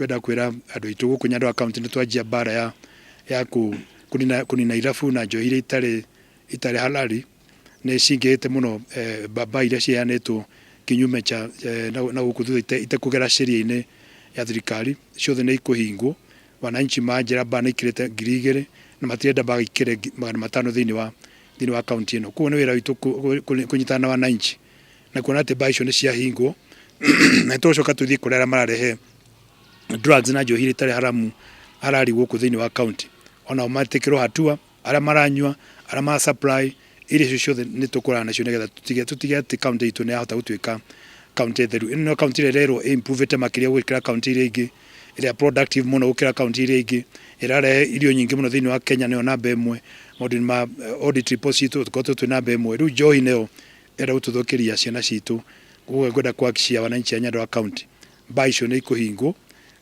Kwenda kwĩra andũ aitũ gũkũ Nyandarua County nĩ twanjia mbara ya kũnina irabu na njohi iria itarĩ halali. Nĩ cingĩhĩte mũno, mbaa iria ciheanĩtwo kinyume cha na gũkũ thutha itekũgera sheria-inĩ ya thirikari, ciothe nĩ ikũhingwo. Wananchi manjĩra mbaa nĩ ikĩrĩte 2000 na matirenda magĩkĩre 500 thĩinĩ wa kaunti ĩno. Koguo nĩ wĩra witũ kũnyitana na wananchi na kuona atĩ mbaa icio nĩ ciahingwo, na tũgũcoka tũthiĩ kũrĩa arĩa mararehe drugs na njohi iria itarĩ haramu harari gũkũ thĩinĩ wa kaunti, onao metĩkĩrwo hatua, arĩa maranyua, arĩa mara supply irio icio ciothe nĩ tũkũrana nacio, nĩgetha tũtige atĩ kaunti itũ nĩ yahota gũtuĩka kaunti theru. Ĩno nĩyo kaunti ĩrĩa ĩrerwo ĩ-improvĩte makĩria gũkĩra kaunti iria ingĩ, ĩrĩa productive mũno gũkĩra kaunti iria ingĩ, ĩrarehe irio nyingĩ mũno thĩinĩ wa Kenya, nĩyo namba 1 maũndũ-inĩ ma audit report citũ, tũkoretwo twĩ namba 1. Rĩu njohi nĩyo ĩrenda gũtũthũkĩria ciana citũ. Koguo ngwenda kuhakikishia wananchi a Nyandarua County mbaa icio nĩ ikũhingwo,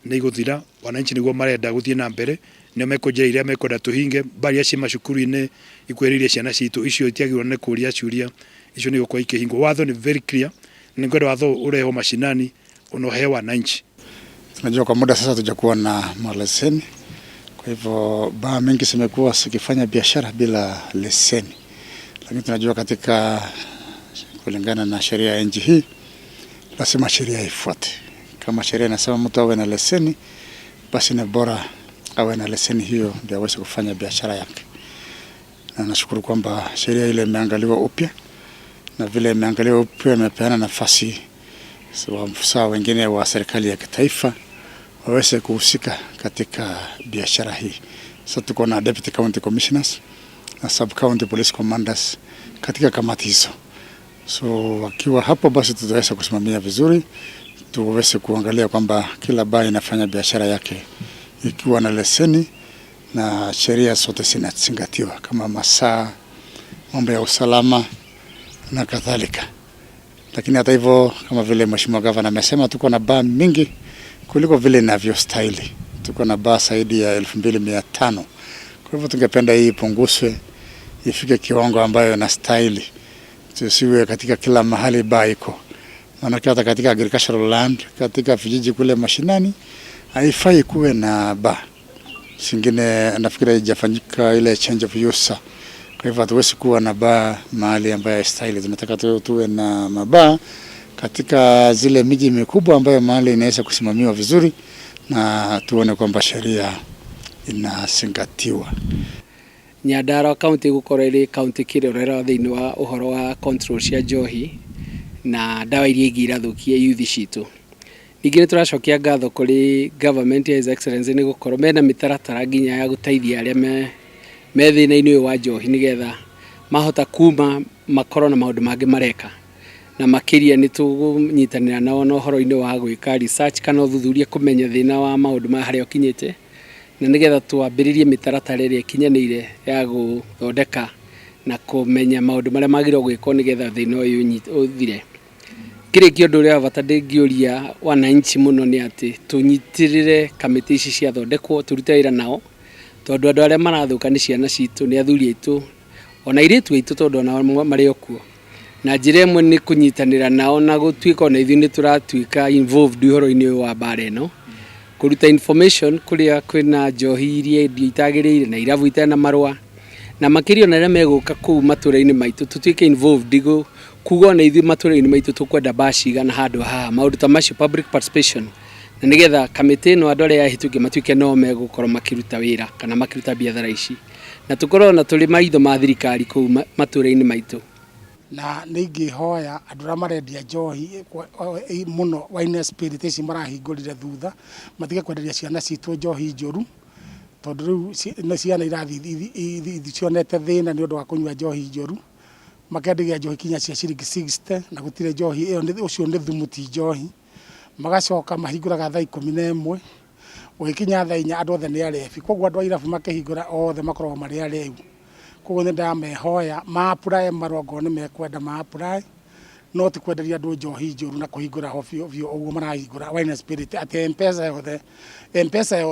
nĩ igũthira. Wananchi nĩguo marenda gũthiĩ na mbere, nĩo mekũnjĩra iria mekwenda tũhinge. Mbaa iria ciĩ macukuru-inĩ ikuhĩrĩirie ciana citũ, icio itiagĩrĩirwo nĩ kũria ciũria, icio nĩ igũkorwo ikĩhingwo. Watho nĩ very clear, nĩ ngwenda watho ũrehwo mashinani ona ũheo wananchi. Tunajua kwa muda sasa hatujakuwa na maleseni, kwa hivyo baa mingi zimekuwa zikifanya biashara bila leseni, lakini tunajua katika kulingana na sheria ya nchi hii lazima sheria ifuate. Kama sheria inasema mtu awe na leseni, basi ni bora awe na leseni hiyo ndio aweze kufanya biashara yake. Na nashukuru kwamba sheria ile imeangaliwa upya, na vile imeangaliwa upya imepeana nafasi maafisa wengine wa serikali ya kitaifa waweze kuhusika katika biashara hii. Sasa tuko na deputy county commissioners na sub county police commanders katika kamati hizo. So wakiwa hapo, basi tutaweza kusimamia vizuri, tuweze kuangalia kwamba kila baa inafanya biashara yake ikiwa na leseni na sheria zote zinazingatiwa kama masaa, mambo ya usalama na kadhalika. Lakini hata hivyo, kama vile Mheshimiwa Gavana amesema, tuko na baa mingi kuliko vile inavyostahili. Tuko na baa zaidi ya 2500. Kwa hivyo tungependa hii ipunguzwe ifike kiwango ambayo inastahili, tusiwe katika kila mahali baa iko. Maanake hata katika agricultural land, katika vijiji kule mashinani haifai kuwe na baa. Singine nafikiri haijafanyika ile change of use. Kwa hivyo hatuwezi kuwa na baa mahali ambayo haistahili. Tunataka tuwe na mabaa katika zile miji mikubwa ambayo mahali inaweza kusimamiwa vizuri na tuone kwamba sheria inazingatiwa. Nyandarua County gũkorwo ĩrĩ county kĩrorerwa thĩinĩ wa ũhoro wa control cia njohi na ndawa iria ingĩ irathũkia youth citũ. Ningĩ nĩ tũracokia ngatho kũrĩ government ya His Excellency nĩ gũkorwo mena mĩtaratara nginya ya gũteithia arĩa me thĩna-inĩ ũyũ wa njohi, nĩgetha mahota kuma makorwo na maũndũ mangĩ mareka, na makĩria nĩ tũgũnyitanĩra nao na ũhoro-inĩ wa gwĩka research kana ũthuthuria kũmenya thĩna wa maũndũ maya harĩa ũkinyĩte, na nĩgetha twambĩrĩrie mĩtaratara ĩrĩa ĩkinyanĩire ya gũthondeka na kũmenya maũndũ marĩa magĩrĩirwo gwĩkwo nĩgetha thĩna ũyũ ũthire. Ngĩrĩkia, ũndũ ũrĩa wa bata ndĩngĩũria wananchi mũno nĩ atĩ tũnyitĩrĩre kamĩtĩ ici ciathondekwo, tũrute wĩra nao, tondũ andũ arĩa marathũka nĩ ciana citũ, nĩ athuri aitũ, ona airĩtu aitũ, tondũ onao marĩ o kuo. Na njĩra ĩmwe nĩ kũnyitanĩra nao na gũtuĩka ona ithuĩ nĩ tũratuĩka involved ũhoro-inĩ ũyũ wa mbara ĩno, kũruta information kũrĩa kwĩna njohi iria endio itagĩrĩire na irabu itarĩ na marũa, na makĩria ona arĩa megũka kũu matũra-inĩ maitũ tũtuĩke involved kuga ona ithuĩ matũra-inĩ maitũ tũkwenda baa cigana handũ haha, maũndũ ta macio, public participation, na nĩgetha kamĩtĩ ĩno andũ arĩa ahĩtũkie matuĩke no megũkorwo makĩruta wĩra kana makĩruta biathara ici, na tũkorwo na tũrĩ maitho ma thirikari kũu matũra-inĩ maitũ. Na nĩ ingĩhoya andũ arĩa marendia njohi mũno, wine spirit ici marahingũrire thutha, matige kwenderia ciana citũ njohi njũru, tondũ rĩu nĩ ciana irathiĩ cionete thĩna nĩ ũndũ wa kũnyua njohi njũru. Makendagia njohi kinya cia ciringi 60 na gũtirĩ njohi ĩyo, ũcio nĩ thumu, ti njohi. Magacoka mahingũraga thaa 11, gũgĩkinya thaa 4 andũ othe nĩ arebi. Koguo andũ a irabu makĩhingũra othe makoragwo marĩ areu. Koguo nĩ ndamehoya ma apply marũa ngorwo nĩ mekwenda ma apply, no ti kwenderia andũ njohi njũru na kũhingũra ho biũ biũ ũguo marahingũra wine spirit, atĩ Mpesa yothe, Mpesa yothe.